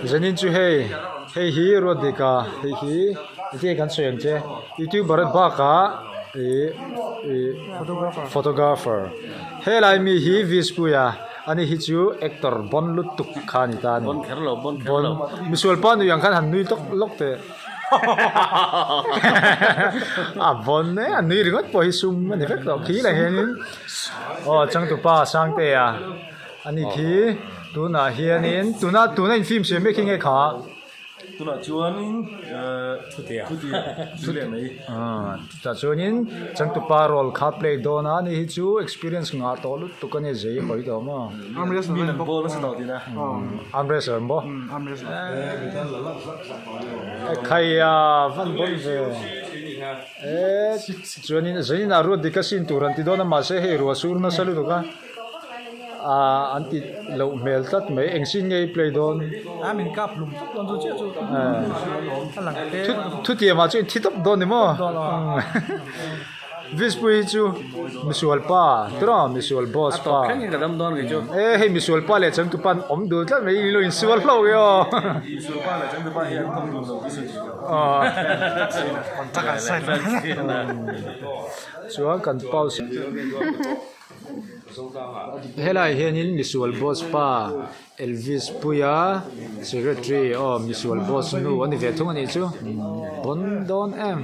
Zanin chu hei hei hi Ruatdika hei hi enge kan sawi ang che youtuber bakah ih ih photographer helai mi hi Vispuia ani hi chu actor bon lutuk kha a ni ta a ni bon misual pa nui ang khan han nui tawk lawk teh a bon e a nui ringawt pawh hi sum a ni vek tawh khi lah hianin aw changtupa Sangtea. A ni khi tunah hianin tuna tuna in film siam mek hi nge kha? Tunah chuanin eh thutia thutia mai. Ah chutah chuanin changtupa role kha play dawn a ni hi chu experience ngah tawh lutuk a ni zei hawi tawh maw? Arm wrestler an ball nasa tawh tihna. Arm wrestler an bawk? Arm wrestler. Khaia van bawn ve. Eh chuanin zanin ah ruat dik a sin tur an ti dawn a mahse hei ruah sur nasa lutuk a. Ahh an ti loh hmel tlat mai eng sin nge i play dawn a min kap hlum tawp dawn chu chiah chu a lang te thu tiam ah chuan thi tawp dawn ni maw Vispui hi chu misual pa tiraw misual boss pa e hei misual pa leh changtupa an awm dul tlat mai in lo insual hlauh e aw chuan kan pause. Helai hianin misual boss pa Elvis Puia secretary aw misual boss nu a ni ve thung a nih chu pawn dawn em.